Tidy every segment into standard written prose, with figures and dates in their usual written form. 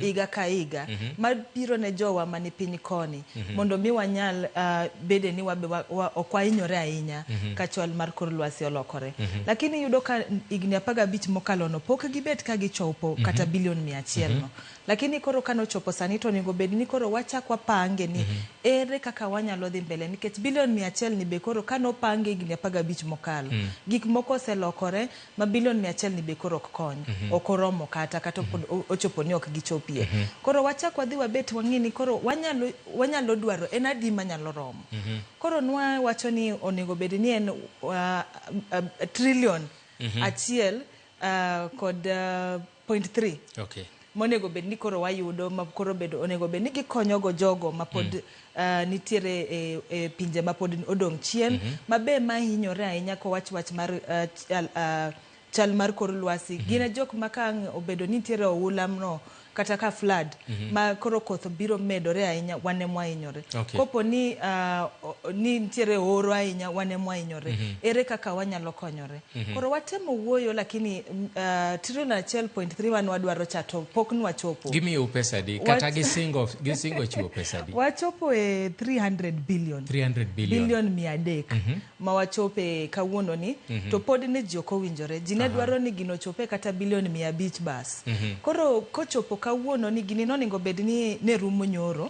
Higa ka higa mabiro ne jowa mani piny koni mondo mi wanyal bede ni wabe ok wahinyore ahinya ka chal mar kor lwasi olokore. Lakini iyudo ka higni 15 mokalo no pok gibet ka gichopo kata bilion 100 no. Lakini koro kanochopo sani, to onego bed ni koro wachak wapange ni ere kaka wanyalo dhi mbele, nikech bilion 100 ni be koro kanopange higni 15 mokalo, gik moko oselokore ma bilion 100 ni be koro ok kony, ok oromo, kata pod ochopo ni ok gichopie. Koro wachak wadhi wabet wang'i ni koro wanyalo dwaro en adi manyalo romo. Koro nwa wacho ni onego bed ni en trillion 1 kod .3 monego bed ni koro wayudo, ma koro bedo onego bed ni gikonyogo jogo mapod nitiere e pinje mapod odong' chien, mabe mahinyore ahinya kowach wach mar chal mar kor lwasi. Gin e jok ma ka ang' obedo ni nitiere oula no kata ka flood ma koro koth biro medore ahinya, wan ema wahinyore. Kopo ni ni nitiere oro ahinya, wan ema wahinyore. Ere kaka wanyalo konyore? Koro watemo wuoyo, lakini trillion 1.3 wan wadwaro cha to pok nwachopo. Gimiyou pesa adi? Kata gisingo chiwo pesa adi? Wachopo e 300 billion. 300 billion. Bilion 300 ma wachope kawuono ni, to pod ne ji ok owinjore. Ji ne dwaro ni gino ochope kata bilion 500 bas. Koro kochopo kawuono ni gini nonego bed ni ne rumo nyoro,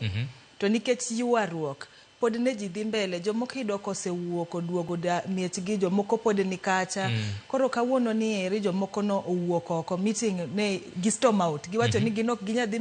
to nikech ywaruok pod ne ji dhi mbele, jomoko iyudo kosewuok oduogo da miechgi, jomoko pod ni kacha. Koro kawuono ni eri jomoko no owuok oko meeting, ne gi storm out, giwacho ni gin ok ginyal dhi.